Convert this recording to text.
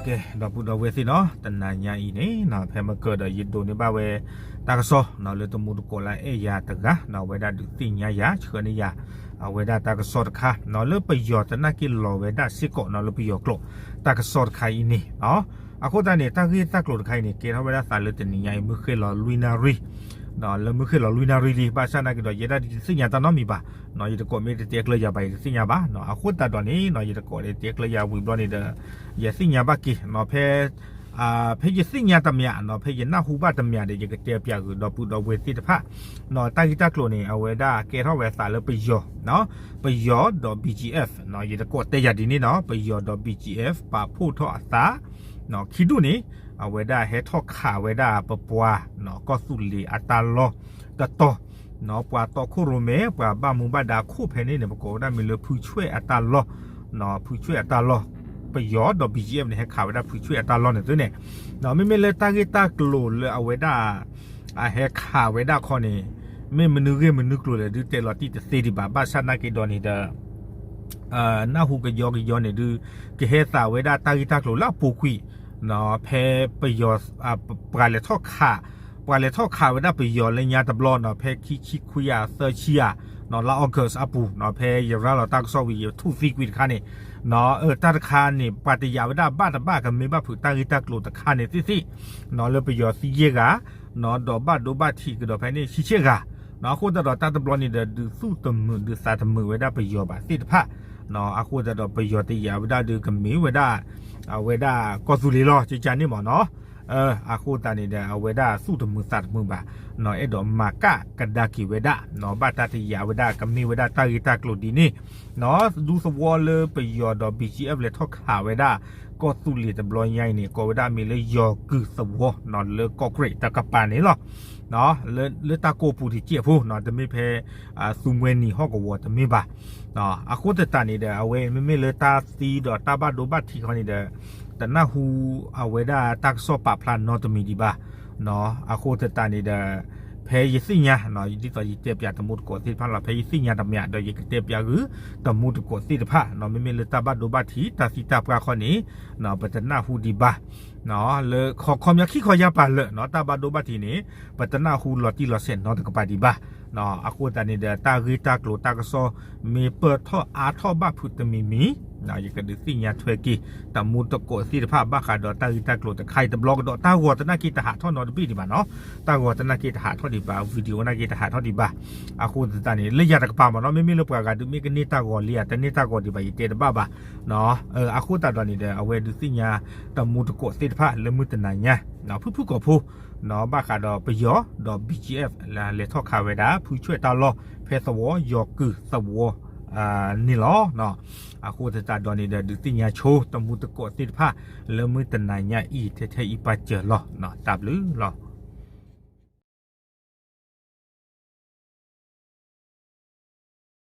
ကဲ ဒီပုၢ်ဒီဝဲၢ်သ့ၣ်နီၤ, တနၤညါအံၤန့ၣ်နီၤ ဖဲမ့ၢ်ကၢၢ်ဒီးယဒိးန့ၢ်ဘၣ်ဝဲ တၢ်ကစီၣ်နီၤ လၢတမူတကိးလၢအဲၣ်ယၤတဂၤနီၤ အဝဲဒၣ်ဒုးသ့ၣ်ညါယၤ ဆှၢန့ၢ်ယၤ အဝဲဒၣ်တၢ်ကစီၣ်တခါနီၤ လၢပယီၤသနာ်က့လီၤဝဲဒၣ်စ့ၢ်ကီးနီၤ လၢပယီၤကျိာ် တၢ်ကစီၣ်တခါအံၤန့ၣ်နီၤ. အဃိသတးန့ၣ် တၢ်ဂ့ၢ်တၢ်ကျိၤတခါအံၤန့ၣ် ကဲထီၣ်ဝဲဒၣ်သးလၢတနံၤညါအံၤ မုၢ်ဃ့ၢ်လီၤလွံၢ်နၣ်ရံၣ် လၢမုၢ်ဃ့ၢ်လီၤလွံၢ်နၣ်ရံၣ်လံ ဘၣ်ဆၣ်သနာ်က့ဒီး ယဲဒၣ်ယတသ့ၣ်ညါတၢ်နီတမံၤဘၣ်နီၤ ယတကိးမ့ၢ်တတဲကျၢၤယၤဘၣ် ယတသ့ၣ်ညါဘၣ်နီၤ. အဃိသတးဒီးန့ၣ်နီၤ ယတကိးဒီးတဲကျၢၤယၤဝံၤဘျီန့ၣ်ဒီး ယသ့ၣ်ညါဘၣ်က့ၤနီၤ ဖဲ ဖဲယသ့ၣ်ညါတမံၤနီၤ ဖဲယနၢ်ဟူဘၣ်တမံၤဒီး ယကတဲပၠးဂ့ၤ ဒီပုၢ်ဒီဝဲၢ်သ့ၣ်တဖၣ်နီၤ. တၢ်ဂ့ၢ်တၢ်ကျိၤန့ၣ် အဝဲဒၣ်ကဲထီၣ်ဝဲသးလၢပယီၤ ပယီၤဒီး B G F နီၤ ယတကိးတဲယၤဒ်န့ၣ်နီၤ ပယီၤဒီး B G F ပာ်ဖှိၣ်ထီၣ်အသး ခံဒူၣ်န့ၣ် အဝဲဒၣ်ဟဲထီၣ်ခးဝဲဒၣ်ပပှၤနီၤ ကီၢ်သူလ့ၤအတၢ်လီၢ်တတီၤနီၤ ပှၤတီခိၣ်ရိၣ်မဲ ပှၤဘၣ်မူဘၣ်ဒါခိၣ်ဖဲန့ၣ်န့ၣ် ပကိးဝဲဒၣ်မ့ၢ်လၢဖုဆွဲၣ်အတၢ်လီၢ်နီၤ ဖုဆွဲၣ်အတၢ်လီၢ် ပယီၤဒီး B G F န့ၣ် ဟဲခးဝဲဒၣ်ဖုဆွဲၣ်အတၢ်လီၢ်န့ၣ်သုန့ၣ်နီၤ မ့မ့ၢ်လၢတၢ်ဂ့ၢ်တၢ်ကျိၤလၢအဝဲဒၣ် အဟဲခးဝဲဒၣ်ခီန့ၣ် မ့ၢ်မနုၤဂ့ၢ်မနုၤကျိၤလဲၣ်ဒုးတဲလီၤတံၢ်တသ့ဒံးဘၣ် ဘၣ်ဆၣ်သနာ်က့ဒီးန့ၣ်ဒီး နၢ်ဟူကယီကယီန့ၣ်ဒုး ကဟဲသးဝဲဒၣ်တၢ်ဂ့ၢ်တၢ်ကျိၤလၢအပူၤကွံာ်နီၤ ဖဲပယီၤ ပှၤလဲၤထီၣ်ခး ပှၤလဲၤထီၣ်ခးဝဲဒၣ်ပယီၤလၢညါတဘျီနီၤ ဖဲခံဆံခွံယၤသၢဆံယၤနီၤ လါ August အပူၤနီၤ ဖဲယရၤလီၤတၢ်ကစီၣ်ဝံၤ ယထူၣ်သံကွံာ်တခါန့ၣ်နီၤ တၢ်တခါန့ၣ် ပှၤတယာ်ဝဲဒၣ်ဘၣ်တဘၣ်ကမ့ၢ်ဘၣ်ဖုးတၢ်ဂ့ၢ်တၢ်ကျိၤတခါန့ၣ်သ့ၣ်သ့ၣ်နီၤ လၢပယီၤသံယဲၢ်ဂၤနီၤ ဒီးဘၣ်ဒိဘၣ်ထံးကဒီးဖဲန့ၣ် ဆံဆဲၣ်ဂၤနီၤ အဃိသတးဒီးတၢ်တဘျီန့ၣ်ဒီး ဒုးသူၣ်တမုာ်ဒုးသးတမုာ်ဝဲဒၣ်ပယီၤဘၣ်သ့ၣ်တဖၣ်နီၤ အဃိသတးဒီးပယီၤတယာ်ဝဲဒၣ်ဒုးကမ့ၢ်ဝဲဒၣ် အဝဲဒၣ်ကီၢ်သူလ့ၤလီၤ ကကန့ၣ်မ့ၢ်နီၤ အဃိသတးန့ၣ်ဒီး အဝဲဒၣ်သူၣ်တမုာ်သးတမုာ်ဘၣ်နီၤ အဲၣ်ဒိးမၤကၣ်ကဒါက့ၤဝဲဒၣ်နီၤ ဘၣ်တၢ်တယာ်ဝဲဒၣ်ကမ့ၢ်ဝဲဒၣ်တၢ်ဂ့ၢ်တၢ်ကျိၤဒ်န့ၣ်နီၤ ဒူသဝီလၢပယီၤဒီး B G F လဲၤထီၣ်ခးဝဲဒၣ် ကီၢ်သူလ့ၤတဘျီညါအံၤန့ၣ် ကိးဝဲဒၣ်မ့ၢ်လၢယီၤကုၢ်သဝီနီၤ လၢကီၢ်ကရ့းတကပၤန့ၣ်လီၤ လၢ လၢတၢ်ကိၢ်ပူၤတစဲးဖိနီၤ တမ့ၢ်ဖဲ သူမွဲနံၤဟီၣ်ကဝီၤတမ့ၢ်ဘၣ် အဃိသတးန့ၣ်ဒီး အဝဲမ့မ့ၢ်လၢတၢ်သံဒီးတၢ်ဘၣ်ဒိဘၣ်ထံးခီန့ၣ်ဒီး တနၢ်ဟူအဝဲဒၣ်တၢ်ကစီၣ်ပာ်ဖျါနီတမံၤဒံးဘၣ် အဃိသတးန့ၣ်ဒီး ဖဲယသ့ၣ်ညါ ဒ်သိးယတဲပၠးတမူတကိးသ့ၣ်တဖၣ်လီၤ ဖဲယသ့ၣ်ညါတမံၤဒီး ယကတဲပၠးဂ့ၤ တမူတကိးသ့ၣ်တဖၣ်နီၤ မ့မ့ၢ်လၢတၢ်ဘၣ်ဒိဘၣ်ထံး တၢ်သံတၢ်ပှၢ်ခီန့ၣ် ပတနၢ်ဟူဒံးဘၣ် လၢခီခီပညီခံခီယါပာ်လၢာ်နီၤ တၢ်ဘၣ်ဒိဘၣ်ထံးန့ၣ် ပတနၢ်ဟူလီၤတံၢ်လီၤဆဲးနီတကပၤဒံးဘၣ် အဃိသတးန့ၣ်ဒီး တၢ်ဂ့ၢ်တၢ်ကျိၤတၢ်ကစီၣ် မ့ၢ်ပၢၢ်ထီၣ်အါထီၣ်ဘၣ်ဖုးတမံၤမံၤ ယကဒုးသ့ၣ်ညါထွဲက့ၤ တမူတကိးသ့ၣ်တဖၣ် ဘၣ်ဃးဒီးတၢ်ဂ့ၢ်တၢ်ကျိၤတခါအံၤတဘျီကဒီး တၢ်ဂီၤသနာ်က့တဟးထီၣ်နီတဘ့ၣ်ဒံးဘၣ်နီၤ တၢ်ဂီၤသနာ်က့တဟးထီၣ်ဒံးဘၣ် video သနာ်က့တဟးထီၣ်ဒံးဘၣ် အဃိသတးန့ၣ် လၢယၤတကပၤမ့ၢ်နီၤ မ့မ့ၢ်လၢပှၤဂၤဒုးမ့ၢ်ကန့ၢ်တၢ်ဂီၤလံဧါ တန့ၢ်တၢ်ဂီၤဒံးဘၣ် ယတဲတဘၣ်ဘၣ် အဃိသတးဒီးန့ၣ်ဒီး အဝဲဒုးသ့ၣ်ညါ တမူတကိးသ့ၣ်တဖၣ်လၢမုၢ်တနၤညါ ဖုၣ်ဖုၣ်ကိာ်ဖိ ဘၣ်ဃးဒီးပယီၤဒီး B G F လဲၤထီၣ်ခးဝဲဒၣ် ဖုဆွဲၣ်တၢ်လီၢ် ဖဲသဝီ ယီၤကုၢ်သဝီ န့ၣ်လီၤ. အဃိသတးဒီးန့ၣ်ဒီး ဒုးသ့ၣ်ညါဆိ တမူတကိးသ့ၣ်တဖၣ် လၢမုၢ်တနၤညါအံၤ ထဲထဲအံၤပာ်စၢၤလီၤ. တၢ်ဘျုးလီၤ.